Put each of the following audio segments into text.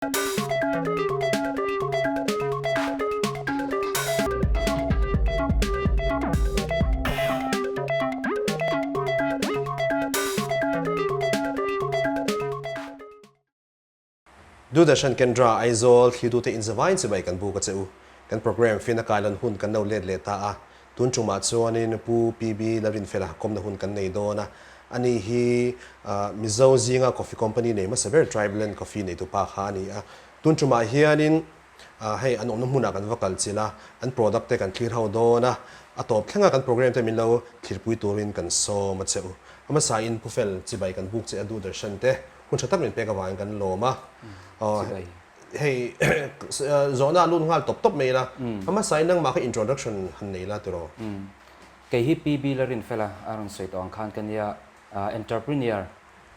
Doordarshan Kendra, Aizawl, Thlitu te inzavain chibai kan buk a che u. Kan programme fina kailan hun kan lo let leh ta a. Tun tumah chuanin Pu PB Lalrinfela kawmna hun kan nei dawn a. Ani hi Mizo zinga coffee company nei hmasa ber Tribeland Coffee neitu pa kha a ni a. Tun tumah hianin hei an awmna hmunah kan va kal chilh a, an product te kan thlir ho dawn a. A tawp thlenga kan programme te min lo thlirpui turin kan sawm a che u. A hmasain Pu Fel chibai kan buk che a Doordarshan te hun tha tak min pek avangin kan lawm a. Hei zawhna a lut nghal tawp tawp mai ila, a hmasain nangmah kha introduction han nei la tiraw? Kei hi PB Larinfela a rawn sawi tawh ang khan ka nia, entrepreneur,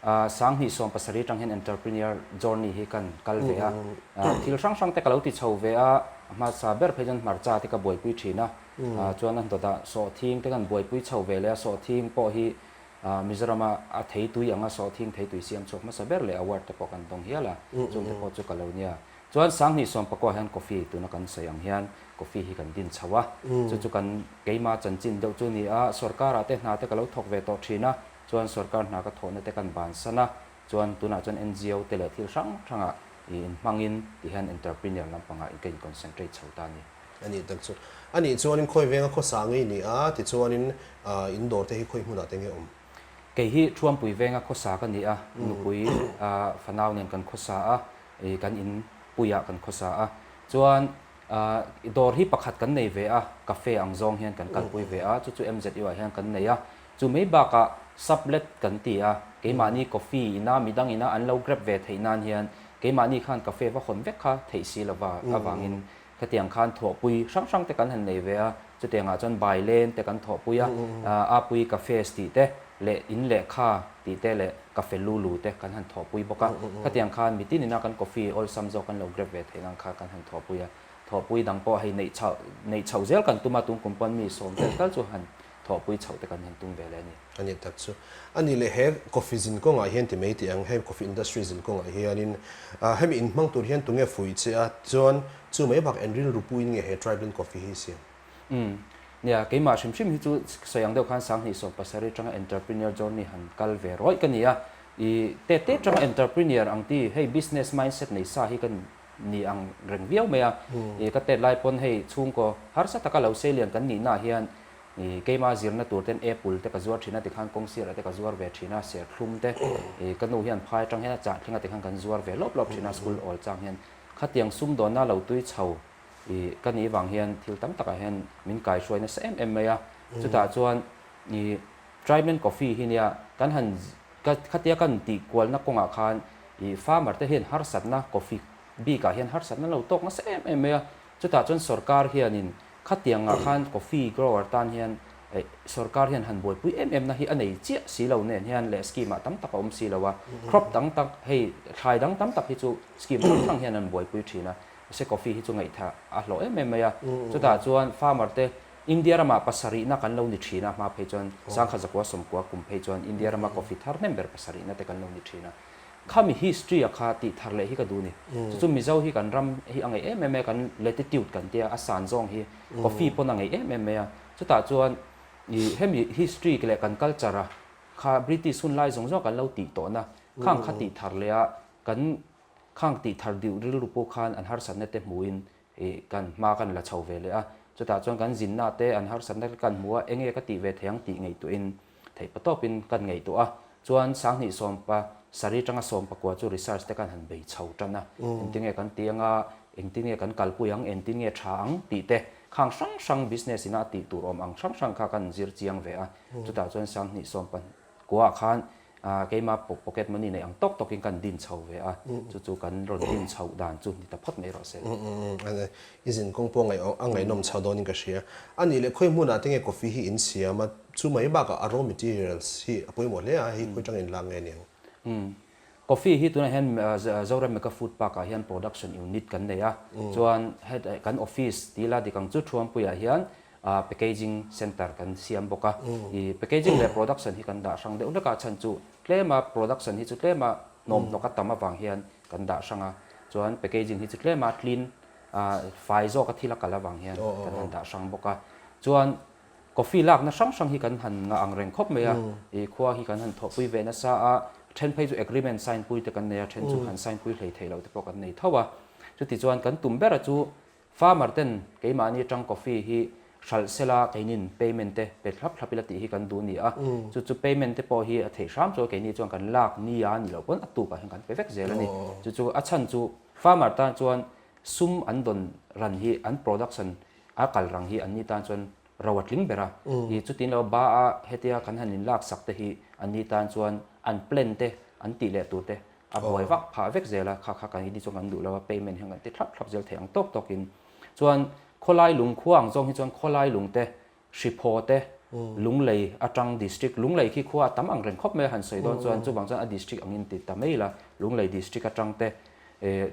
2017 atang hian entrepreneur journey hi kan kal ve a, thil hrang hrang te ka lo ti chho ve a, a hmasa ber phei chuan hmarcha te ka buaipui thin a, chuan a dawtah sawhthing te kan buaipui chho ve leh a, sawhthing pawh hi Mizorama a theitui anga sawhthing theitui siam chhuak hmasa ber leh award te pawh kan dawng hial a, chung te pawh chu ka lo nia. Chuan 2019 hian coffee tuna kan sawi ang hian coffee hi kan din chho a, chu chu kan keima chanchin deuh chu ni a, sorkarah te hna te ka lo thawk ve tawh thin a, chuan sorkar hna ka thawhna te kan bansan a, chuan tunah chuan NGO te leh thil hrang hrangah inhmangin tihian entrepreneur lampangah ka in concentrate chho ta a ni. A nih tak chu. A nih chuanin khawi venga khawsa ngei ni a, tichuanin in dawr te hi khawi hmunah te nge awm? Kei hi Thuampui venga khawsa ka ni a, nupui fanau nen kan khawsa a, kan in puiah kan khawsa a. Chuan dawr hi pakhat kan nei ve a, cafe ang zawng hian kan kalpui ve a, chu chu MZU ah hian kan nei a. Chu mai bakah sublet kan ti a, keimahni coffee ina midang ina an lo grab ve theih nan hian keimahni khan cafe va hawn vek kha theih si lova avangin Khatiang khan thawhpui hrang hrang te kan han nei ve a, chutiangah chuan bai len te kan thawhpui a, Apui Cafes tih te leh In Lehkha tih te leh Cafe Lulu te kan han thawhpui bawk a. Khatiang khan mitin ina kan coffee awlsam zawk kan lo grab ve theih ang kha kan han thawhpui a. Thawhpui dang pawh hei neih chhoh neih chhoh zel kan tum a, tun kum pawn mi sawm vel tal chu han thawhpui chhoh te kan han tum ve leh a ni. A ni tak chu. A ni leh he coffee zin kawngah hian ti mai tih ang, he coffee industry zin kawngah hianin hemi inhmang tur hian tunge fuih che a, chuan chu mai bak en rilru puin nge he Tribal Coffee hi siam? Umm. Nia, keimah hrim hrim hi chu sawi ang deuh khan 2017 atanga entrepreneur journey han kal ve rawih ka ni a. I te te atanga entrepreneur ang ti hei business mindset nei sa hi ka ni ang reng viau mai a. I ka tet lai pawn hei chhungkaw harsa taka lo seilian kan nihnaah hian I keima zirna tur ten apple te ka zuar thin a tikhan kawngsirah te ka zuar ve thin a, serthlum te i ka nu hian phai atang hian a chah thleng a tikhan kan zuar ve lawp lawp thin a school awl chang hian khatiang sumdawnna lo tui chho i ka nih vang hian thil tam takah hian min kaihruai nasa em em mai a. Chutah chuan i Tribeland Coffee hi nia kan han khatia kan tih kualna kawngah khan i farmer te hian harsatna coffee bikah hian harsatna lo tawk nasa em em mai a. Chutah chuan sorkar hianin Khatiangah khan coffee grower tan hian sorkar hian han buaipui em em na hi a nei chiah si lo nen hian leh scheme ah tam tak a awm si lo a, crop dang tak hei thlai dang tam tak hi chu scheme hrang hrang hian an buaipui thin a, mahse coffee hi chu ngaihthah a hlawh em em mai a, chutah chuan farmer te India ramah pasarihna kan lo ni thin a, hma phei chuan 1990 kum phei chuan India rama coffee thar hnem ber pasarihna te kan lo ni thin a. Khami history a kha tih thar leh hi ka duh ni. Chu chu Mizo hi kan ram hi a ngeih em em mai a, kan latitude kan tia a san zawng hi coffee pawn a ngeih em em mai a. Chutah chuan ih hemi history leh kan culture a kha British hun lai zawng zawng kan lo tih tawhna khang kha tih thar leh a kan khang tih thar deuh rilru pawh khan an harsatna te hmuhin ih kan hma kan la chho ve leh a. Chutah chuan kan zinna te an harsatna te kan hmu a, enge ka tih ve thei ang tih ngaihtuahin Theih patawpin kan ngaihtuah a, chuan 2017 atanga 19 chu research te kan han bei chho tan a, engtin nge kan ti anga, engtin nge kan kalpui ang, engtin nge tha ang tih te khang hrang hrang business ina tih tur awm ang hrang hrang kha kan zir chiang ve a, chutah chuan 2019 ah khan keima pocket money neih ang tawk tawkin kan din chho ve a, chu chu kan rawn din chhoh dan chu ni ta phawt mai rawh se. I zin kawng pawh a ngaihnawm chho dawnin ka hria. A nih leh khawi hmunah te nge coffee hi in siam a, chu mai bakah a raw materials hi a pawimawh hle a, hei khawi tang in lak nge niang? Umm. Coffee hi tunah hian Zoram Mega Food Park ah hian production unit kan nei a, chuan kan office tila dik ang chu Thuampuiah hian packaging center kan siam bawk a. I packaging leh production hi kan dah hrang deuh hlek a, chhan chu tlema production hi chu tlema hnawmhnawk a tam avang hian kan dah hrang a. Chuan packaging hi chu tlema clean fai zawka thil a kal avang hian kan han dah hrang bawk a. Chuan coffee lakna hrang hrang hi kan han ngah ang reng khawp mai a, i khua hi kan han thawhpui ve nasa a, then phei chu agreement sign pui te kan nei a, then chu han sign pui hlei thei lo te pawh kan nei tho a. Chuti chuan kan tum bera chu Farmer ten keimahni atang coffee hi hralh sela keinin payment te pe thlap thlap ila tih hi kan duh ni a, chu chu payment te pawh hi a theih hram chuan keini chuan kan lak ni a ni loh pawn a tukah hian kan pe vek zel a ni. Chu chu a chhan chu farmer tan chuan sum an dawn ran hi an production a kal rang hi anni tan chuan ro a tling ber a, i chutin lo ba a hetia kan han in lak sak te hi anni tan chuan an plan te an tih leh tur te A buai vak phah vek zel a, kha kha kan hi chuan kan duh lo a, payment hian kan ti thlap thlap zel thei ang tawk tawkin. Chuan khawlai lung khua ang zawng hi chuan khawlai lung te, hriphaw te, lunglei atang district, lunglei khi khua a tam ang reng khawp mai a han sawi dawn chuan chuvang chuan a district angin ti ta mai la, lunglei district atang te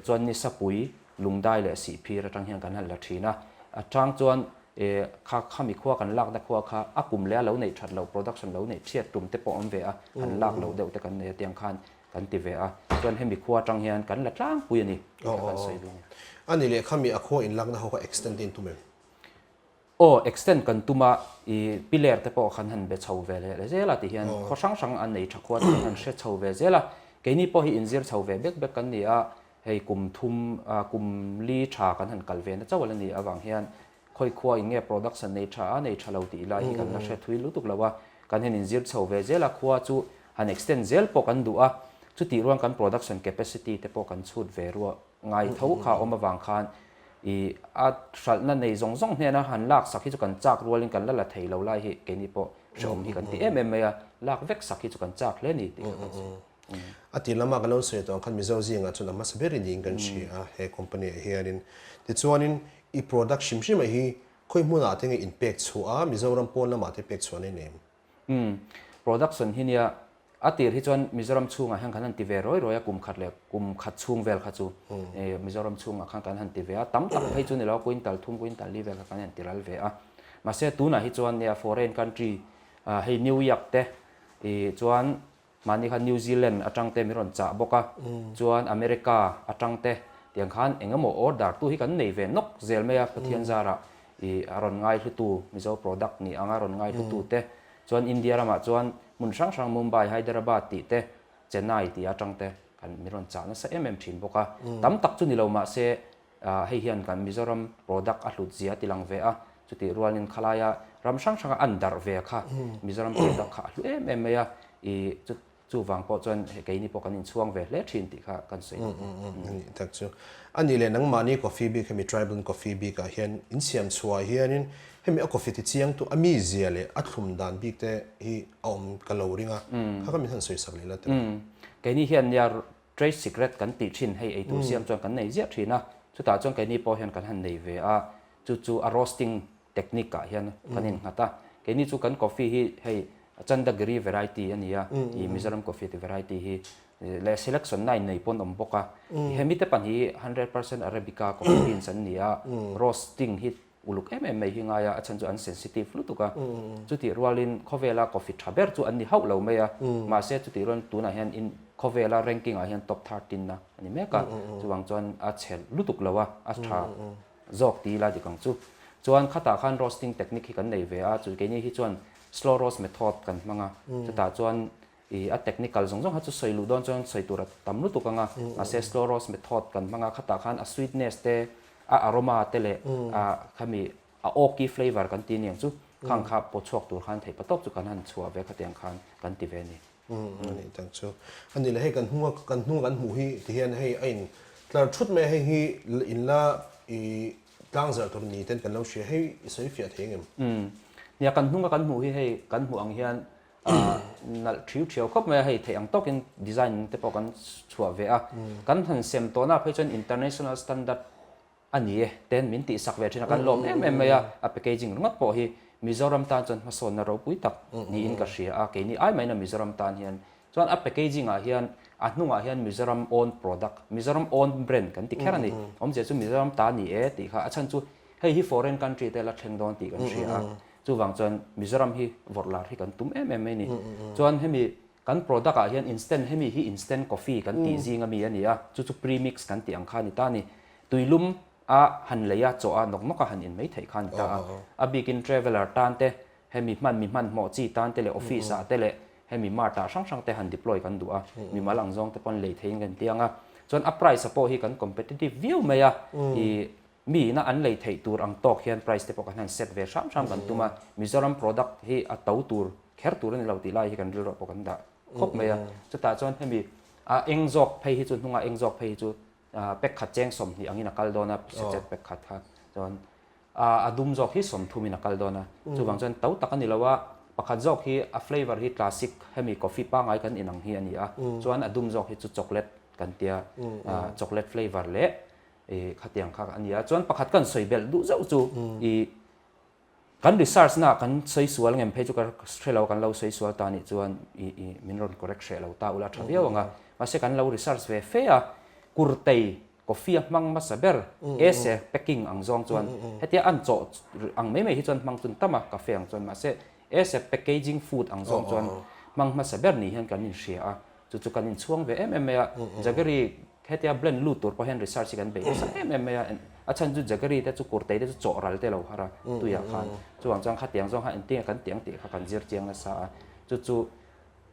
chuan Nisapui, Lungdai leh Sihphir atang hian kan han la thin a, atang chuan kha khami khua kan lakna khua kha a kum leh a lo neih that loh production lo neih chhiat tum te pawh awm ve a, han lak loh deuh te kan nei a tiang khan Kan ti ve a, chuan hemi khua atang hian kan la tlangpui a ni tih kha kan sawi duh a ni. A ni leh khami a khua inlakna ho kha extend in tum em? Aw, extend kan tum a, i piler te pawh kan han be chho ve leh zel a ti hian khaw hrang hrang an nei tha khua te kan han hre chho ve zel a, keini pawh hi inzir chho ve bek bek kan ni a, hei kum thum kum li tha kan han kal ve na chauh a la ni avang hian Khawi khua in nge production nei tha a nei tha lo tih lai hi kan la hre thui lutuk lo a, kan hian inzir chho ve zel a, khua chu han extend zel pawh kan duh a, chutih ruang kan production capacity te pawh kan chhut ve ruah ngai tho kha a awm avang khan i a hralhna nei zawng zawng hnena han lak sak hi chu kan chak rualin kan la la thei lo lai hi keini pawh hrehawm hi kan ti em em mai a, lak vek sak hi chu kan chak hle a ni tih kha kan sawi. A ti lama kan lo sawi tawh ang khan Mizo zingah chuan a hmasa ber in niin kan hria a he company ah hianin. Tichuanin i product hrim hrim ah hi khawi hmunah te nge in pek chhuah a, Mizoram pawn lamah te pek chhuah an nei em? Umm, production hi nia a tir hi chuan Mizoram chhungah hian kan han ti ve rawi rawi a kum khat leh kum khat chhung vel kha chu Mizoram chhungah khan kan han ti ve a, tam tak phei chu ni lo quintal thum quintal li vel kha kan han ti ral ve a. Mahse tunah hi chuan nia foreign country hei New York te ih chuan Mahni kha New Zealand atang te min rawn chah bawk a, chuan America atang te tiang khan eng emaw order tu hi kan nei ve nawk zel mai a, Pathian zarah ih a rawn ngai hlutu Mizo product ni anga rawn ngai hlutu te, chuan India ramah chuan hmun hrang hrang Mumbai, Hyderabad tih te, Chennai tih atang te kan min rawn chah nasa em em thin bawk a, tam tak chu ni lo mahse Hei hian kan Mizoram product a hlut zia a ti lang ve a, chutih rualin khalaia ram hrang hranga an darh ve kha Mizoram product kha a hlu em em mai a, i chu chuvang pawh chuan keini pawh kan inchhuang ve hle thin tih kha kan sawi duh a ni. A nih tak chu. A nih leh nangmahni coffee bik hemi Tribal coffee bikah hian insiam chhuah hianin hemi a coffee ti chiangtu a mizia leh a thlum dan bik te hi a awm ka lo ring a, kha kha min han sawisak leh la teh. Keini hian nia Trade secret kan tih thin hei eitur siam chuan kan nei ziah thin a, chutah chuan keini pawh hian kan han nei ve a, chu chu a roasting technique ah hian kan innghat a, keini chu kan coffee hi hei Chandagiri variety a ni a, i Mizoram coffee ti variety hi leh selection na innei pawn awm bawk a, hemi te pahnih hi 100% Arabica coffee beans an ni a, roasting hi Uluk em em mai hi ngai a, a chhan chu an sensitive lutuk a. Chutih rualin khawvela coffee tha ber chu an ni hauh lo mai a, mahse chutih rualin tunah hian in khawvela ranking ah hian top thirteen na a ni mek a, chuvang chuan a chhe lutuk lo a, a tha zawk ti ila dik ang chu. Chuan khatah khan roasting technique hi kan nei ve a, chu keini hi chuan slow roast method kan hmang a, chutah chuan I a technical zawng zawng kha chu sawi luh dawn chuan sawi tur a tam lutuk ang a, mahse slow roast method kan hmang a, khatah khan a sweetness te, a aroma te leh a khami a oaky flavour kan ti aniang chu khang kha paw chhuak tur khan theih patawp chu kan han chhuah ve khatiang khan kan ti ve a ni. A nih tak chu. A nih leh hei kan hnunga kan hnunga kan hmuh hi ti hian hei a in tlar thut mai a, hei hi in la i tlang zarh tur ni ten kan lo hria hei i sawi fiah thei engem? Nia kan hnunga kan hmuh hi hei kan hmuh ang hian nalh thiu thiau khawp mai a, hei theih ang tawkin design te pawh kan chhuah ve a, kan han sem tawhna phei chuan international standard a ni e ten min tihsak ve thin a, kan lawm em em mai a, a packaging ringawt pawh hi Mizoram tan chuan hmasawnna ropui tak niin ka hria a, keini ai maina Mizoram tan hian chuan a packaging ah hian a hnungah hian Mizoram own product, Mizoram own brand kan ti kher a ni, awmzia chu Mizoram ta ni e tih kha a chhan chu hei hi foreign country te la thleng dawn tih kan hria a. Chuvang chuan Mizoram hi vawrh lar hi kan tum em em mai ni. Chuan hemi Kan product ah hian instant hemi hi instant coffee kan tih zing ami a ni a, chu chu premix kan tih ang kha a ni ta a ni. Tuilum a han lei a, chaw a nawk nawk a han in mai theih kha a ni ta a. A bikin traveller tan te, hemi hman mi hmanhmawh chi tan te leh office ah te leh hemi mart ah hrang hrang te han deploy kan duh a, mimal ang zawng te pawn lei theiin kan tiang a. Chuan a price ah pawh hi kan competitive viau mai a, ih mi ina an lei theih tur ang tawk hian price te pawh kan han set ve hram hram kan tum a, Mizoram product hi a to tur kher tur a ni lo tih lai hi kan rilruah pawh kan dah khawp mai a. Chutah chuan hemi a eng zawk phei hi chu hnunga eng zawk phei hi chu pack khat cheng 20 angin a kal dawn a, sachet pack khat kha chuan a dum zawk hi 30 in a kal dawn a, chuvang chuan to tak a ni lo a, pakhat zawk hi a flavour hi classic hemi coffee pangngai kan inang hi a ni a, chuan a dum zawk hi chu chocolate kan tia chocolate flavour leh I khatiang kha a ni a, chuan pakhat kan sawi belh duh zauh chu i kan research na kan sawi sual ngem phei chu ka hre lo, kan lo sawi sual ta nih chuan i i min rawn correct hreh lo ta ula tha viau ang a, mahse kan lo research ve fe a, kurtei coffee a hmang hmasa ber ese packing ang zawng chuan hetia an chawh ang mai mai hi chuan hmang chun tam a cafe ang chuan mahse ese packaging food ang zawng chuan hmang hmasa ber ni hian kan inhria a. Chu chu kan inchhuang ve em em mai a, jaggery hetia blend lut tur pawh hian research hi kan beih nasa em em mai a, a chhan chu jaggery te chu kurtei te chu chawh ral te lo har a tuiah khan, chuvang chuan khatiang zawng kha engtin nge kan tih ang tih kha kan zir chiang nasa a, chu chu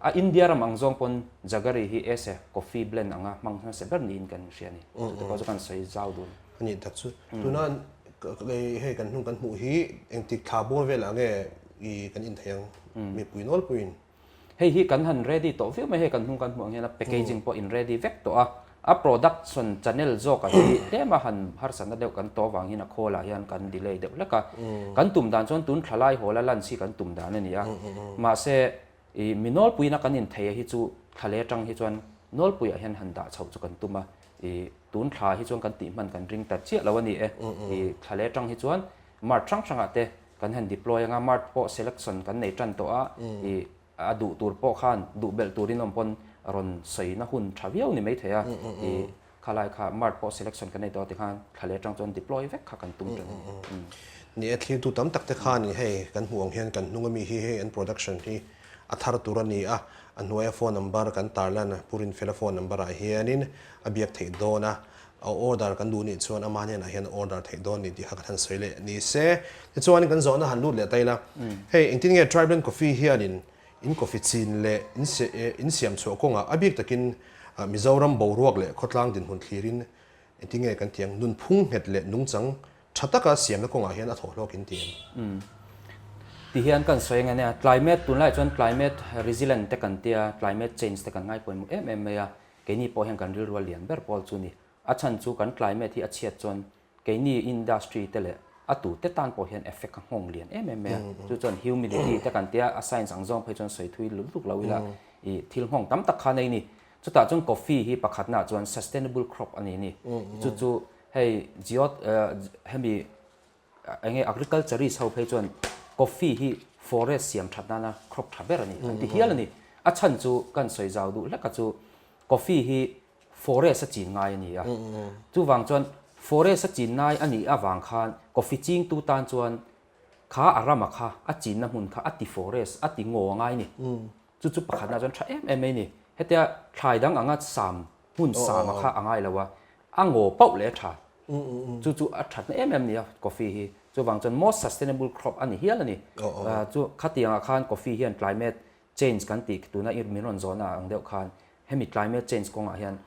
a India ram ang zawng pawn jaggery hi as a coffee blend anga hmang hmasa ber niin kan hria a ni, chu te pawh chu kan sawi zau dun. A nih tak chu, tuna hei kan hnung kan hmuh hi engtik thla bawr velah nge i kan inthei ang mipui nawlpuiin? Hei hi kan han ready tawh viau mai, hei kan hnung kan hmuh ang hian a packaging pawh in ready vek tawh a, a production channel zawkah hi tlem a han harsatna deuh kan tawh avangin a khawlah hian kan delay deuh hlek a, kan tum dan chuan tun thlalai hawla lunch hi kan tum dan a ni a, mahse ih mi nawlpuiin a kan intheia hi chu thla atang hi chuan nawlpuiah hian han dah chhoh chu kan tum a, ih tun thla hi chuan kan tih hman kan ring ta chiah lo a ni e, ih thla atang hi chuan mart hrang hrangah te Kan han deploy anga mart pawh selection kan nei tan tawh a, i a duh tur pawh khan duh belh turin awm pawn rawn sawina hun tha viau ni maithei a, i khalai kha mart pawh selection kan nei tawh a tikhan thla leh atang chuan deploy vek kha kan tum tan a ni. Ni e, thlirtu tam tak te khan hei kan hmuh ang hian kan hnung ami hi hei an production hi a thar tur a ni a, a hnuaia phone number kan tarlan Pu Rinfela phone number ah hianin a biak theih dawn a, A order kan duh nih chuan ama hnenah hian order theih dawn ni tih kha kan han sawi leh ni se. Tichuanin kan zawhna han lut leh ta ila, hei engtin nge Tribland Coffee hianin in coffee chin leh in siam chhuah kawngah a bik takin Mizoram boruak leh khawtlang dinhmun thlirin engtin nge kan tih ang, nunphung nghet leh nungchang tha taka siamna kawngah hian a thawh hlawk in ti em? Ti hian kan sawi ang ania, climate tunlaiah chuan climate resilient te kan tia, climate change te kan ngaipawimawh em em mai a, Keini pawh hian kan rilru a lian ber pawl chu ni. A chhan chu kan climate hi a chhiat chuan keini industry te leh a tu te tan pawh hian effect a nghawng lian em em mai a. Chu chuan humidity te kan tia a science ang zawng phei chuan sawi thui lut lut lo ila i thil nghawng tam tak kha nei ni. Chutah chuan coffee hi pakhatnaah chuan sustainable crop a ni ni. Chu chu hei geot hemi Enge agriculturist ho phei chuan coffee hi forest siam that nana crop tha ber a ni an ti hial a ni. A chhan chu kan sawi zau duh hlek a chu coffee hi forest a chin ngai a ni a. Chuvang chuan forest a chin ngai a nih avang khan coffee chingtu tan chuan kha a rama kha a chinna hmun kha a ti forest a ti ngaw a ngai a ni. Chu chu pakhatna chuan tha em em mai a ni. Hetia thlai dang anga sam hmun sama kha a ngai lo a, a ngaw pauh leh a tha. Chu chu a thatna em em nia coffee hi. Chuvang chuan most sustainable crop a ni hial a ni. Chu khatiangah khan coffee hian climate change kan tih tuna i min rawn zawhna ang deuh khan hemi climate change kawngah hian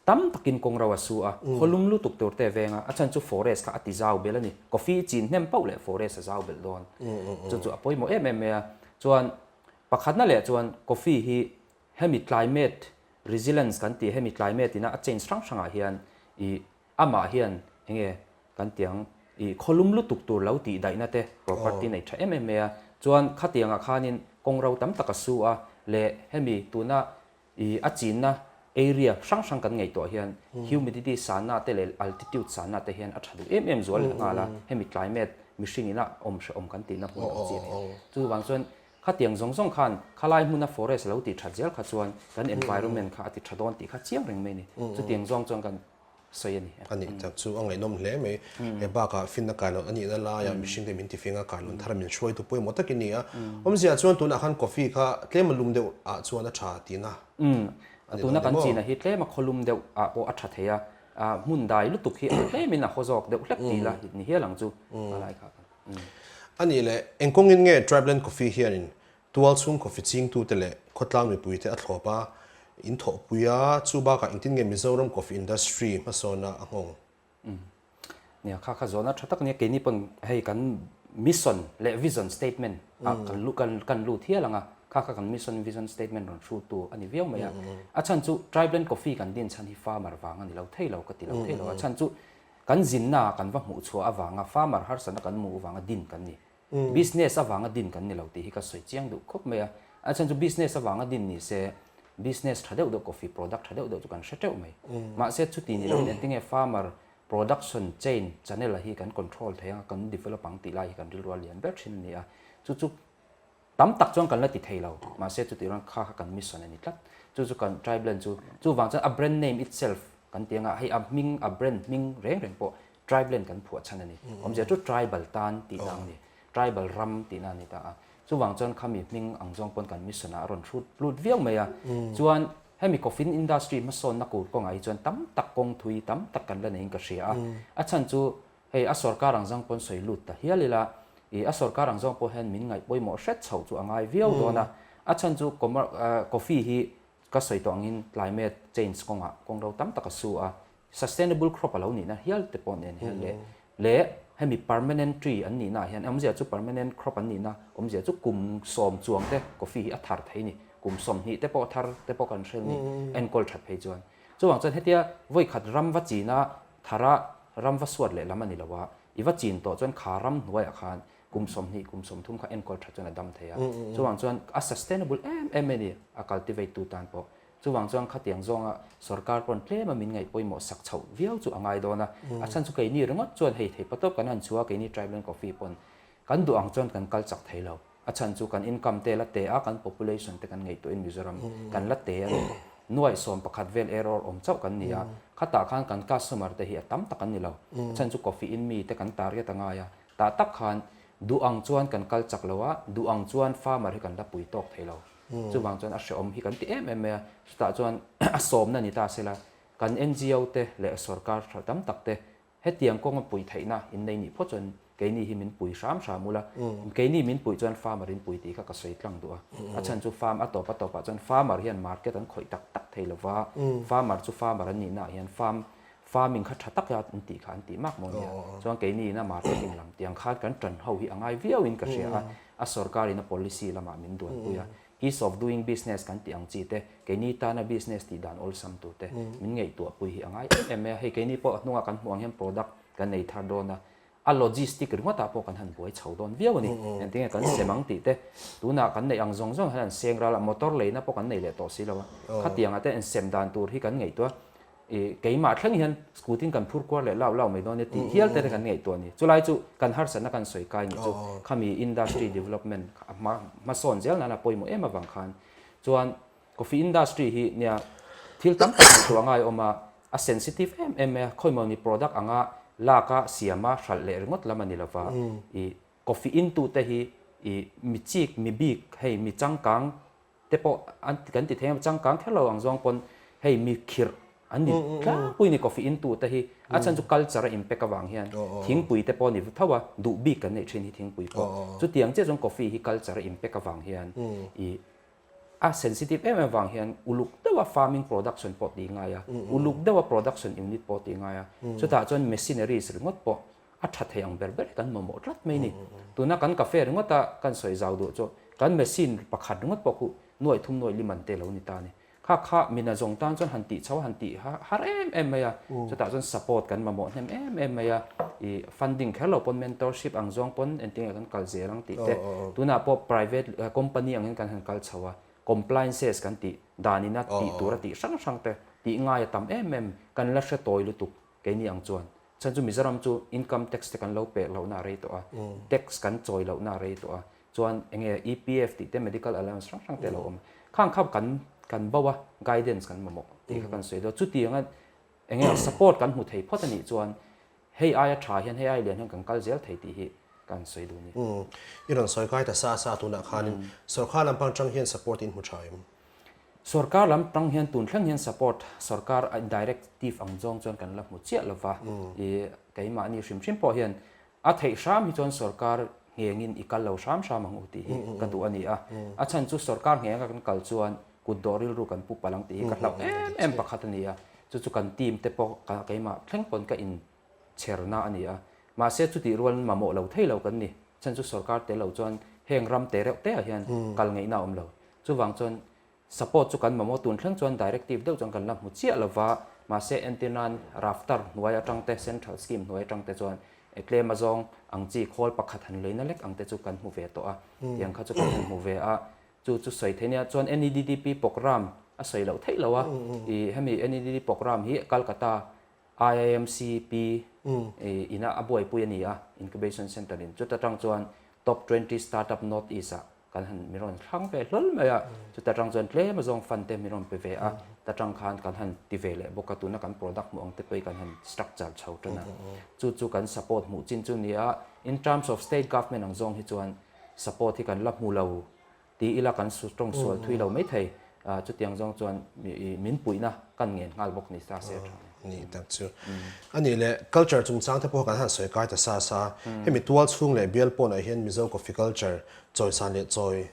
tam takin kawng ro a su a, khawlum lutuk tur te veng a, a chhan chu forest kha a ti zau belh a ni. Coffee chin hnem pauh leh forest a zau belh dawn. Chu chu a pawimawh em em mai a. Chuan pakhatna leh chuan coffee hi Hemi climate resilience kan tih hemi climate ina a change hrang hrangah hian i amah hian enge kan tih ang i khawlum lutuk tur lo tih daihna te property nei tha em em mai a, chuan khatiangah khanin kawng ro tam tak a su a leh hemi tuna i a chinna area hrang hrang kan ngaihtuah hian humidity sanna te leh altitude sanna te hian a tha duh em em zual leh nghal a, hemi climate mihring ina awm hrehawm kan tihna hmun ang chi a ni. Chuvang chuan Khatiang zawng zawng khan khalai hmuna forest lo ti that zel kha chuan kan environment kha a ti tha dawn tih kha chiang reng mai a ni. Chutiang zawng chuan kan sawi a ni. A nih tak chu a ngaihnawm hle mai. He bakah finna kailawn a nihna laiah mihringte min tifing a, kailawn thar min hruaitu pawimawh tak i ni a. Awmzia chuan tunah khan coffee kha tlem a lum deuh ah chuan a tha tihna a ni dawn Tuna ni kan maw? china hi tlem a khawlum deuh ah pawh a tha thei a, hmun dai lutuk hi a tlemin a haw zawk deuh hlek tih la ni hial ang chu a lai kha. A nih leh, eng kawngin nge Tribeland Coffee hianin Tual chhung coffee chingtute leh khawtlang mipuite a thlawp a, in thawhpui a, chu bakah engtin nge Mizoram coffee industry hmasawna a nghawng? Nia, kha kha zawhna tha tak nia, keini pawn hei kan mission leh vision statement ah kan lu kan kan lut hial ang a, kha kha kan mission vision statement rawn hrutu a ni viau mai a. A chhan chu Tribeland Coffee kan din chhan hi farmer vang a ni lo thei lo ka ti lo thei lo, a chhan chu kan zinna ah kan va hmuh chhuah avanga farmer harsatna kan hmuh avanga din kan ni. Business avanga din kan ni lo tih hi ka sawi chiang duh khawp mai a. A chhan chu business avanga din ni se business tha deuh deuh coffee product tha deuh deuh chu kan hre teuh mai. Mahse chuti ni loin engtinge farmer production chain channel a hi kan control thei ang a, kan develop ang tih lai hi kan rilru a lian ber thin a ni a. Chu chu tam tak chuan kan la ti thei lo. Mahse chuti ruang kha kha kan mission a ni tlat. Chu chu kan Tribeland chu chuvang chuan a brand name itself kan ti anga hei a hming a brand hming reng reng pawh Tribeland kan phuah chhan a ni. Awmzia chu tribal tan tihna ang a ni. Tribal ram tihna a ni ta a. Chuvang chuan khami hming ang zawng pawn kan mission ah a rawn hrut lut viau mai a. Chuan hemi coffee industry hmasawnna kur kawngah hi chuan tam tak kawng thui tam tak kan la neiin ka hria a. A chhan chu hei a sorkar ang zawng pawn sawi lut ta hial ila ih a sorkar ang zawng pawh hian min ngaih pawimawh hret chhoh chu a ngai viau dawn a. A chhan chu coffee hi ka sawi tawh angin climate change kawngah kawng ro tam tak a su a. Sustainable crop a lo nihna hial te pawh nen hian leh leh hemi permanent tree an nihna ah hian awmzia chu permanent crop an nihna awmzia chu kum sawm chuang te coffee hi a thar thei ni kum 20 te pawh thar te pawh kan hrel ni enkawl that phei chuan chuvang chuan hetia vawi khat ram va china thara ram va suat leh lam a ni lo a i va chin tawh chuan kha ram hnuaiah khan kum 20 kum 30 kha enkawl that chuan a dam thei a chuvang chuan a sustainable em em a ni a cultivate tu tan pawh Chuvang chuan khatiang zawnga sorkar pawn tlema min ngaih pawimawh sak chhoh viau chu a ngai dawn a. A chhan chu keini ringawt chuan hei thei patawp kan han chhuah a, keini Tribeland Coffee pawn kan duh ang chuan kan kal chak thei lo. A chhan chu kan income te la te a, kan population te kan ngaihtuahin Mizoram kan la te a ni. Nuaih 11 vel error awm chauh kan ni a, khatah khan kan customer te hi a tam tak an ni lo. A chhan chu coffee in mi te kan target a ngai a, tah tak khan duh ang chuan kan kal chak lo a, duh ang chuan farmer hi kan la pui tawk thei lo. Chuvang chuan a hrehawm hi kan ti em em mai a, chutah chuan a sawmna ni ta sela, kan NGO te leh sorkar tha tam tak te hetiang kawnga pui theihna in nei nih phawt chuan keini hi min pui hram hram ula, keini min puih chuan farmer in pui tih kha ka sawi tlang duh a. A chhan chu farm a tawp a tawpah chuan farmer hian market an khawih tak tak thei lova, farmer chu farmer an nihnaah hian farm farming kha tha taka an tih kha an tih mak maw nia. Chuan keini ina marketing lam tiang khan kan tan ho hi a ngai viau in ka hria a, a sorkar in a policy lamah min duan pui a. Ease of doing business kan tih ang chi te, keini tana business tih dan awlsam tur te min ngaihtuah pui hi a ngai em em mai a. Hei keini pawh a hnungah kan hmuh ang hian product kan nei thar dawn a, A logistic ringawtah pawh kan han buai chho dawn viau a ni. Engtinge kan sem ang tih te, tunah kan neih ang zawng zawng hian an seng ral a, motor leina pawh kan nei leh tawh si lo a. Khatiangah te insem dan tur hi kan ngaihtuah a, ih keimah thleng hian scooty in kan phur kuar leh lau lau mai dawn nia tih hial te kan ngaihtuah a ni. Chulai chu kan harsatna kan sawi kai nih chu khami industry development a hma hmasawn zel nana pawimawh em avang khan chuan Coffee industry hi nia thil tam tak hmuh tur a ngaiawm a, a sensitive em em mai a, khawimawni product anga lak a siam a hralh leh ringawt lam a ni lova, ih coffee in tu te hi ih mi chik mi bik hei mi changkang te pawh an kan ti thei ang changkang kher lo ang zawng pawn hei mi khirh an ni tlangpui ni coffee in tu te hi a chhan chu culture a impact avang hian thingpui te pawh a ni tho a, duh bik kan neih thin hi thingpui pawh chutiang chiah chuan coffee hi culture a impact avang hian ih A sensitive em em vang hian uluk deuha farming production pawh tih ngai a, uluk deuha production unit pawh tih ngai a. Chutah chuan machineries ringawt pawh a tha thei ang ber ber hi kan mamawh tlat mai ni. Tuna kan cafe ringawta kan sawi zau duh chu kan machine pakhat ringawt pawh khu nuaih thum nuaih li man te lo ni ta a ni. Kha kha mina zawng tan chuan han tih chho a han tih har em em mai a, chutah chuan support kan mamawh hnem em em mai a, ih funding kher lo pawn mentorship ang zawng pawn engtin nge kan kal zel ang tih te, tunah pawh private company angin kan han kal chho a, compliances kan tih dan ina tih tur a tih hrang hrang te tih ngai a tam em em, kan la hre tawi lutuk keini ang chuan. Chhan chu Mizoram chu income tax te kan lo pek lohna a rei tawh a, tax kan chawi lohna a rei tawh a, Chuan enge EPF tih te medical allowance hrang hrang te a lo awm. Khang kha kan kan bo a, guidance kan mamawh tih kha kan sawi dawn. Chutianga Eng nge support kan hmu thei phawt a nih chuan hei aia tha hian hei aia lian hian kan kal zel thei tih hi kan sawi duh a ni. I rawn sawi kai ta sa sa tunah khanin sorkar lam pang tang hian support in hmu tha em? Sorkar lam tang hian tun thleng hian support sorkar a directive ang zawng chuan kan la hmu chiah lova, i keimahni hrim hrim pawh hian A theih hram hi chuan sorkar nghengin i kal lo hram hram ang u tih hi ka duh a ni a. A chhan chu sorkar nghenga kan kal chuan kut dawh rilru kan pu palh ang tih hi ka hlauh em em pakhat a ni a. Chu chu kan team te pawh keimah thleng pawn ka inchherna a ni a. Mahse chutih rualin mamawh lo thei lo kan ni. A chhan chu sorkar tel lo chuan heng ram te reuh te ah hian kal ngeihna a awm lo. Chuvang chuan Support chu kan mamawh tun thleng chuan directive deuh chuan kan la hmu chiah lova, mahse entir nan Raftar hnuai atang te, Central Scheme hnuai atang te chuan e tlem azawng ang chi khawl pakhat han leina lek ang te chu kan hmu ve tawh a, tiang kha chu kan han hmu ve a, chu chu sawi theih nia. Chuan NEDDP program a sawi loh theih lo a, i hemi NEDD program hi Calcutta IIMCP ina a buaipui a ni a, Incubation Centre in chuta tang chuan Top 20 Startup North East ah kan han min rawn thlang ve hlawl mai a, chuta tang chuan tlem azawng fund te min rawn pe ve a, ta tang khan kan han ti ve leh bawk a, tuna kan product hmuh ang te pawh hi kan han structure chho tan a, chu chu kan support hmuh chin chu ni a, in terms of state government ang zawng hi chuan support hi kan la hmu lo ti ila kan tawng sual thui lo mai thei, chutiang zawng chuan min puihna kan ngen nghal bawk ni ta se a tha. Ni tak chu. A nih leh culture chungchang te pawh kan han sawi kai ta sa sa. Hemi tual chhung leh bial pawnah hian Mizo coffee culture chawisan leh chawi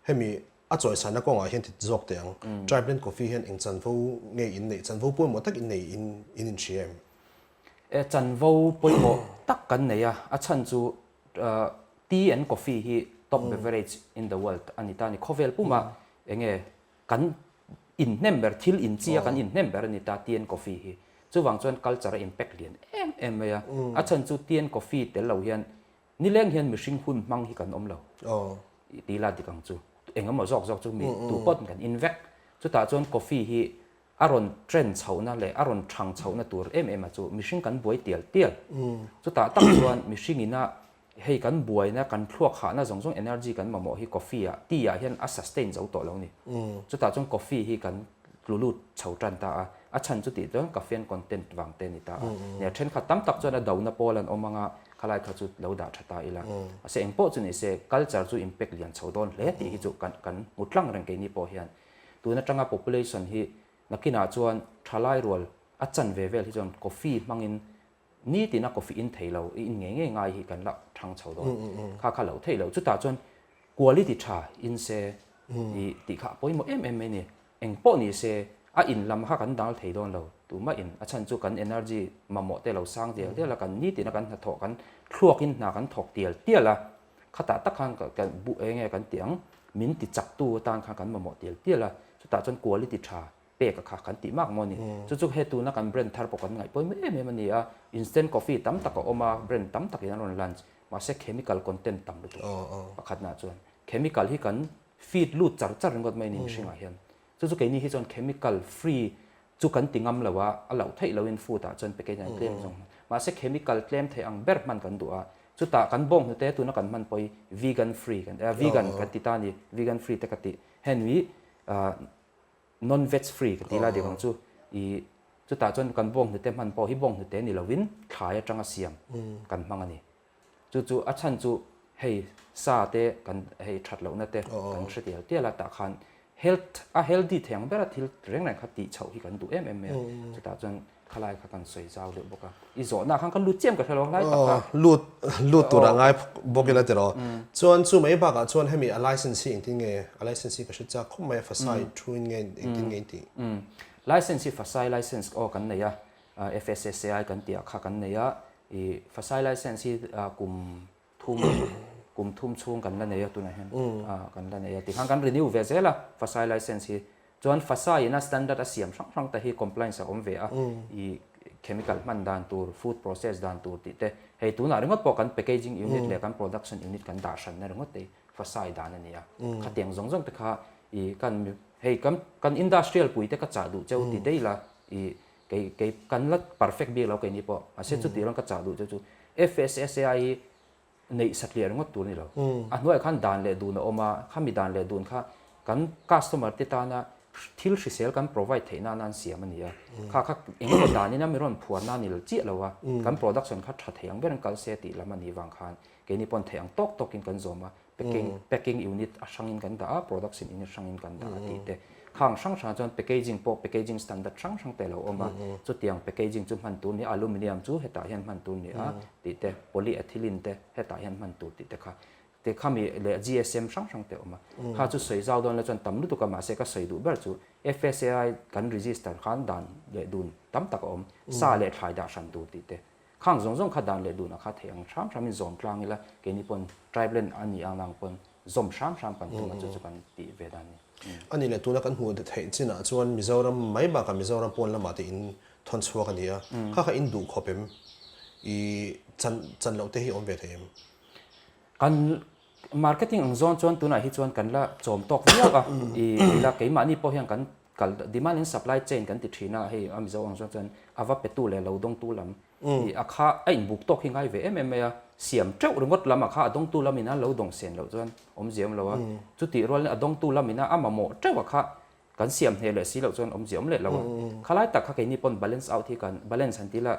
hemi a chawisanna kawngah hian ti zawk teh ang. Tribe Blend Coffee hian eng chanvo nge in neih chanvo pawimawh tak in nei in in inhria em? E chanvo pawimawh tak kan nei a, a chhan chu tea and coffee hi top beverage in the world a ni ta a ni. Khawvel puma enge kan inhnem ber, thil inchia kan inhnem ber a ni ta tea and coffee hi. Chuvang chuan culture a impact lian em em mai a. A chhan chu tea and coffee tel lo hian nileng hian mihring hun hmang hi kan awm lo tih la dik ang chu. Eng emaw zawk zawk chu mi tu pawt kan in vek. Chutah chuan coffee hi a rawn trend chhohna leh a rawn thang chhohna tur em em a chu mihring kan buai tial tial. Chutah tak chuan mihring ina hei kan buaina kan thluak hahna zawng zawng energy kan mamawh hi coffee ah tea ah hian a sustain zo tawh lo a ni. Chutah chuan coffee hi kan tlu lut chho tan ta a, a chhan chu tih chuan caffeine content vang te a ni ta a. Nia thenkhat tam tak chuan a dona pawl an awm anga khalai kha chu lo dah tha ta ila. Mahse eng pawh chu ni se culture chu impact lian chho dawn hle tih hi chu kan kan hmu tlang reng keini pawh hian. Tun atanga population hi nakinah chuan thalai rual a chan ve vel hi chuan coffee hmangin nitina coffee in thei lo, i in ngei ngei ngai hi kan la thang chho dawn. Kha kha lo theih lo. Chutah chuan quality tha in se i tih kha a pawimawh em em mai a ni. Eng pawh ni se a in lam kha kan dal thei dawn lo. Tumah in a chhan chu kan energy mamawh te lo sang dial dial a, kan nitina kan hnathawh kan thluakin hna kan thawk tial tial a, khatah tak khan kan bu eng nge kan tih ang min ti chak tu atan khan kan mamawh tial tial a, chutah chuan quality tha pek a kha kan tih mak maw ni. Chu chu he tuna kan brand thar pawh kan ngaih pawimawh em em a ni a, instant coffee tam tak a awm a, brand tam takin an rawn launch, mahse chemical content tam lutuk pakhatna chuan chemical hi kan feed lut char char ringawt mai a ni mihringah hian. Chu chu keini hi chuan chemical free chu kan ti ngam lo a, a loh theih loin food ah chuan package ah tlem zawng hman. Mahse chemical tlem theih ang ber hman kan duh a, chutah kan bawng hnute tuna kan hman pawh hi vegan free kan vegan kan ti ta a ni, vegan free te ka tih. Heng hi non veg free ka ti lai dik ang chu i chutah chuan kan bawng hnute hman pawh hi bawng hnute ni lovin thlai atanga siam kan hmang a ni. Chu chu a chhan chu hei sa te kan hei that lohna te kan hre tial tial a tah khan health a healthy thei ang bera thil reng reng kha tih chhoh hi kan duh em em mai a chutah chuan khalai kha kan sawi zau deuh bawk a i zawhna khan ka lut chiam ka hre lo lai tak kha lut lut tur a ngai bawk ila tiraw chuan chu mai bakah chuan hemi a license hi engtin nge a license hi ka hre chak khawp mai a fasai thu in nge engtin nge in tih license hi fasai license aw kan nei a FSSAI kan tih ah kha kan nei a, i Fasai license hi kum thum kum thum chhung kan la nei a tunah hian kan la nei a tikhan kan renew ve zel a Fasai license hi. Chuan Fasai ina standard a siam hrang hrang te hi compliance a awm ve a, i chemical hman dan tur, food process dan tur tih te, hei tunah ringawt pawh kan packaging unit leh kan production unit kan dah hranna ringawt te hi Fasai dan a ni a. Khatiang zawng zawng te kha i kan hei kan kan industrial pui te ka chah duh cheu ti daih la i Kei kei kan la perfect bik lo keini pawh mahse chuti rawn ka chah duh chu chu FSSAI hi neih satliah ringawt tur a ni lo. A hnuaiah khan dan leh dun a awm a, khami dan leh dun kha kan customer te tana Thil hrisel kan provide theih nana an siam a ni a, kha kha eng emaw danin a mi rawn phuarna a ni lo chiah lo a, kan production kha tha thei ang ber an kal se tih lam a nih vang khan keini pawn theih ang tawk tawkin kan zawm a, packing packing unit a hrangin kan dah a, production unit hrangin kan dah a tih te. Khang hrang hrangah chuan packaging pawh packaging standard hrang hrang te a lo awm a, chutiang packaging chu hman tur ni a, aluminium chu hetah hian hman tur ni a tih te, polyethylene te hetah hian hman tur tih te kha Te khami leh GSM hrang hrang te a awm a. Kha chu sawi zau dawn la chuan tam lutuk a mahse ka sawi duh ber chu FSAI kan register khan dan leh dun tam tak a awm. Sa leh thlai dah hran tur tih te. Khang zawng zawng kha dan leh dun a kha theih ang hram hram in zawm tlang ila keini pawn tribe land a nih ang ang pawn zawm hram hram kan tum a chu chu kan tih ve dan a ni. A nih leh tuna kan hmuh theih chinah chuan Mizoram mai bakah Mizoram pawn lamah te in thawn chhuak a ni a. Kha kha in duh khawp em? I chan chan loh te hi awm ve thei em? Kan marketing ang zawn chuan tunah hi chuan kan la chawm tawk viau a, i ila keimahni pawh hian kan kal demand and supply chain kan ti thin a, hei a Mizo ang zawn chuan a va petu leh lo dawngtu lam i a kha a inbuk tawk hi ngai ve em em mai a, siam teuh ringawt lam a kha a dawngtu lamin a lo dawng sen loh chuan awmzia awm lo a, chutih rualin a dawngtu lamin a mamawh teuh a kha kan siam hneh leh si loh chuan awmzia awm leh lo a, khalai tak kha keini pawn balance out hi kan balance han ti la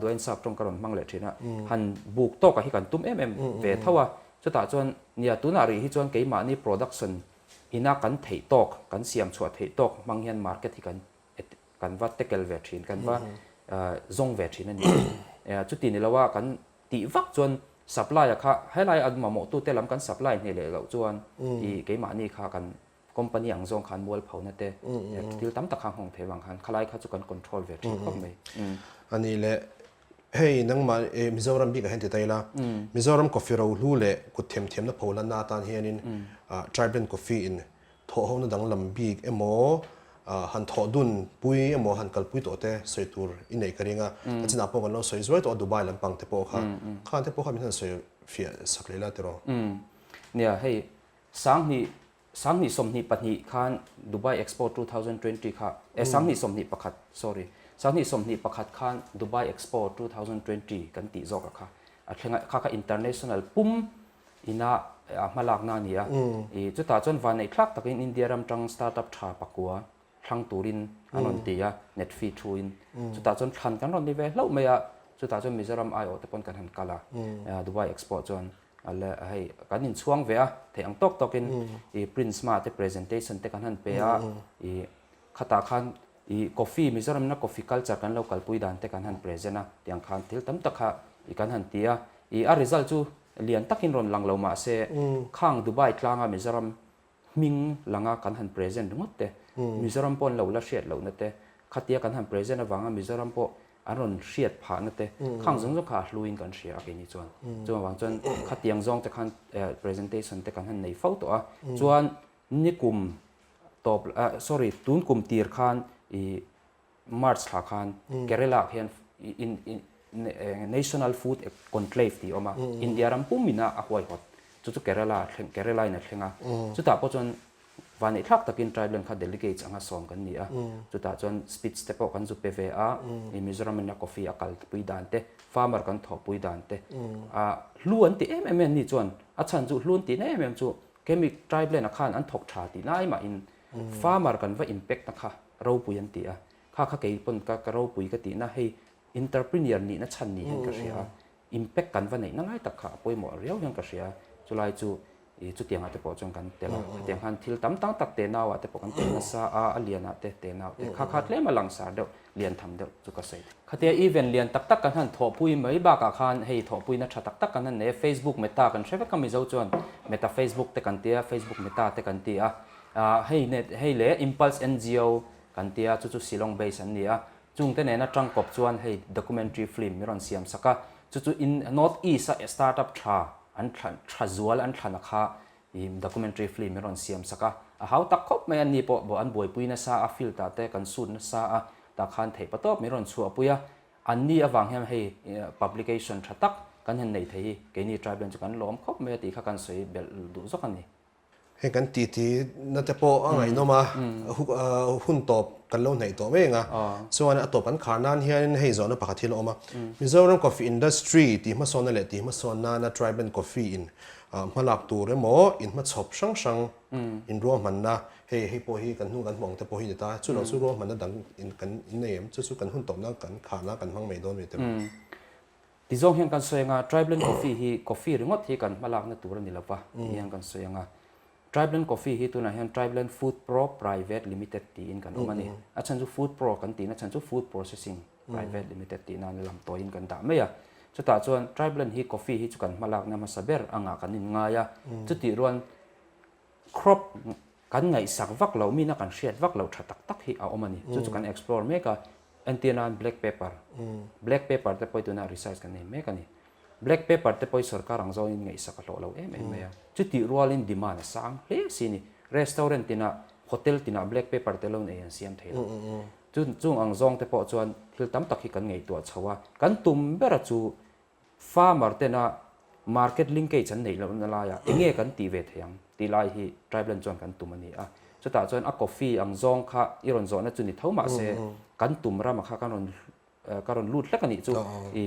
Duain sap tawng ka rawn hmang leh thin a, han buk tawkah hi kan tum em em ve tho a, chutah chuan nia tunah rih hi chuan keimahni production ina kan theih tawk, kan siam chhuah theih tawk hmang hian market hi kan kan va tackle ve thin, kan va zawng ve thin a ni. Chuti ni loa kan tih vak chuan supply a kha helai a mamawhtute lam kan supply hneh leh loh chuan i keimahni kha kan Company ang zawng khan mualphona te thil tam tak kha nghawng thei vang khan khalai kha chu kan control ve thin khawp mai. A nih leh hei nangmah Mizoram bikah hian ti ta ila, Mizoram coffee rohlu leh kut themthiamna pholanna atan hianin Tribland Coffee in thawhhona danglam bik emaw han thawh dun pui emaw han kalpui tawh te sawi tur i neih ka ring a, a chinah pawh kan lo sawi zuai tawh a Dubai lampang te pawh kha, khan te pawh kha min han sawi fiah sak leh la tiraw? Nia hei Sanghnih 2022 khan Dubai Expo 2020 kha eh 2021 sorry 2021 khan Dubai Expo 2020 kan tih zawk a kha a thleng a kha kha international pum ina a hmalakna a ni a i chutah chuan vanneih thlak takin India ram tang startup tha pakua thlang turin an rawn ti a net fee thu in chutah chuan thlan kan rawn ni ve hlauh mai a chutah chuan Mizoram aiawh te pawn kan han kal a Dubai Expo chuan le hei kan inchhuang ve a theih ang tawk tawk in i Prince Ma te presentation te kan han pe a i khatah khan i coffee Mizoram na coffee culture kan lo kalpui dan te kan han present a tiang khan thil tam tak kha i kan han ti a i a result chu lian takin rawn lang lo mahse khang Dubai tlanga Mizoram hming langa kan han present ringawt te, Mizoram pawh an lo la hriat lohna te, khatia kan han present avanga Mizoram pawh an rawn hriat phahna te, khang zawng zawng kha a hluin kan hria a keini chuan. Chuvang vang chuan khatiang zawng te khan presentation te kan han nei fo tawh a, chuan nikum tawp sorry tun kum tir khan i March thla khan Kerala ah khian National Food Conclave tih a awm a, India ram pum ina a huaihawt chu chu Kerala thleng Kerala in a thleng a, chutah pawh chuan vaneihthlak takin Tribal kha delegates anga sawm kan ni a, chutah chuan speech te pawh kan zu pe ve a, Mizoram ina coffee a kalpui dan te, farmer kan thawhpui dan te, hlu an ti em em em ni chuan a chhan chu hlu an tihna em em chu Kemi Tribal-a khan an thawk tha tih lai mahin farmer kan va impact na kha ropui an ti a, kha kha kei pawn ka ka ropui ka tihna hei entrepreneur nihna chhan ni hian ka hria a, impact kan va neihna lai tak kha a pawimawh riau hian ka hria a, chulai chu ih chutiangah te pawh chuan kan tel a, khatiang khan thil tam tak tak tenau ah te pawh kan tel nasa a, a lian ah te tenau te kha kha tlem a langsar deuh lian tham deuh chu ka sawi thei. Khatia event lian tak tak kan han thawhpui mai bakah khan hei thawhpuina tha tak tak kan han nei a, Facebook Meta kan hre vek a Mizo chuan Meta Facebook te kan tia Facebook Meta te kan ti a, Hei net hei leh Impulse NGO kan tia chu chu Shillong base an ni a, chungte nena tangkawp chuan hei documentary film mi rawn siam sak a, chu chu in North East a startup tha an thlan tha zual an thlan a kha i documentary film mi rawn siam sak a, a hau tak khawp mai an ni pawh an buaipui nasa a field ah te kan shoot nasa a tah khan theih patawp mi rawn chhuahpui a, an ni avang hian hei publication tha tak kan han nei thei hi keini tribe len chu kan lawm khawp mai a tih kha kan sawi belh duh zawk a ni. Hei kan titi na te pawh a ngaihnawm a, hun tawp kan lo hnaih tawh mek a, chuan a tawp kan khar nan hianin hei zawhna pakhat hi a la awm a, Mizoram Coffee Industry tih hmasawnna leh tih hmasawn nana Tribal Coffee in hmalak tur emaw in hmachhawp hrang hrang in ruahmanna hei hei pawh hi kan hnung kan hmuh ang te pawh hi ni ta, chu lo chu ruahmanna dang in kan in nei em? Chu chu kan hun tawpna kan kharna kan hmang mai dawn mi te. Tizawng hian kan sawi anga Tribland Coffee hi coffee ringawt hi kan hmalakna tur a ni lova tih hian kan sawi anga Tribland Coffee hi tunah hian Tribland Food Pro Private Limited tiin kan awm a ni. A chhan chu Food Pro kan tihna chhan chu Food Processing Private Limited tih nan lam tawiin kan dah mai a. Chutah chuan Tribland hi coffee hi chu kan hmalakna hmasa ber angah kan inngai a. Chutih rual crop kan ngaihsak vak loh mina kan hriat vak loh tha tak tak hi a awm a ni. Chu chu kan explore mek a, entir nan black pepper, black pepper te pawh hi tunah research kan nei mek a ni. Black pepper te pawh hi sorkar ang zawngin ngaihsak a hlawh lo em em mai a, chutih rualin demand a sang hle si a ni. Restaurant tinah, hotel tinah black pepper te lo nei an siam thei lo. Chu chung ang zawng te pawh chuan thil tam tak hi kan ngaihtuah chho a, kan tum bera chu Farmer tena market linkage an neih lohna laiah eng nge kan tih ve thei ang tih lai hi Tribland chuan kan tum a ni a. Chutah chuan a coffee ang zawng kha i rawn zawhna chu ni tho mahse kan tum rama kha kan rawn ka rawn lut hlek a nih chu i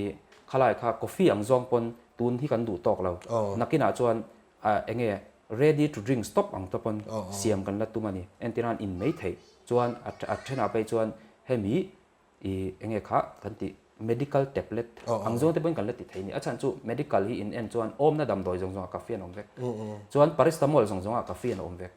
khalai kha coffee ang zawng pawn tun hi kan duh tawk lo. Nakinah chuan eng nge ready to drink stop ang te pawn siam kan la tum a ni. Entirnan in mai theih chuan a thenah phei chuan hemi I enge kha kan tih medical tablet ang zawng te pawhin kan la ti thei a ni. A chhan chu medical hi in en chuan awmna damdawi zawng zawngah caffeine a awm vek. Chuan paracetamol zawng zawngah caffeine a awm vek.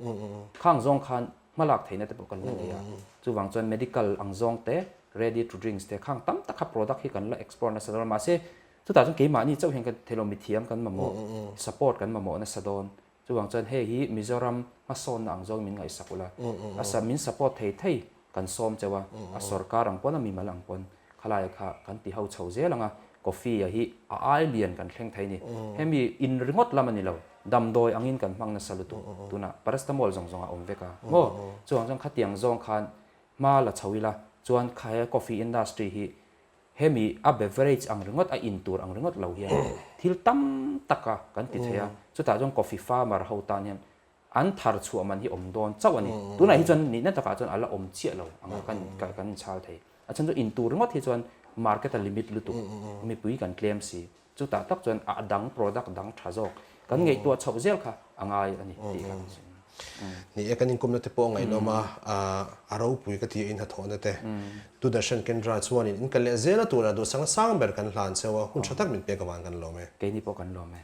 Khang zawng khan hmalak theihna te pawh kan la nei a. Chuvang chuan medical ang zawng te, ready to drinks te khang tam tak kha product hi kan la explore nasa dawn a. Mahse chutah chuan keimahni chauh hian kan ti thei lo, mithiam kan mamawh, support kan mamawh nasa dawn. Chuvang chuan hei hi Mizoram hmasawnna ang zawng min ngaihsak ula, a sa min support thei thei kan sawm cheu a, a sorkar ang pawn a mimal ang pawn khalai kha kan ti ho chho zel ang a, coffee a hi a ai lian kan thleng thei ni. Hemi in ringawt lam a ni lo, damdawi angin kan hmang nasa lutuk tunah paracetamol zawng zawng a awm vek a maw? Chuvang chuan khatiang zawng khan hma la chho ila chuan kha he coffee industry hi Hemi a beverage ang ringawt, a in tur ang ringawt lo hian thil tam tak a kan ti thei a, chutah chuan coffee farmer ho tan hian an thar chhuah man hi awm dawn chauh a ni. Tunah hi chuan nihna takah chuan a la awm chiah lo ang a kan kan inchhal thei. A chhan chu in tur ringawt hi chuan market a limit lutuk, mipui kan tlem si. Chutah tak chuan a dang product dang tha zawk kan ngaihtuah chhoh zel kha a ngai a ni tih kha kan sawi. Ni e, kan inkumna te pawh a ngaihnawm a, a ropui ka ti a inhnathawhna te. Tudarshan Kendra chuanin in kal leh zel a turah duhsanga sang ber kan hlan cheu a, hun tha tak min pek avang kan lawm e. Keini pawh kan lawm e.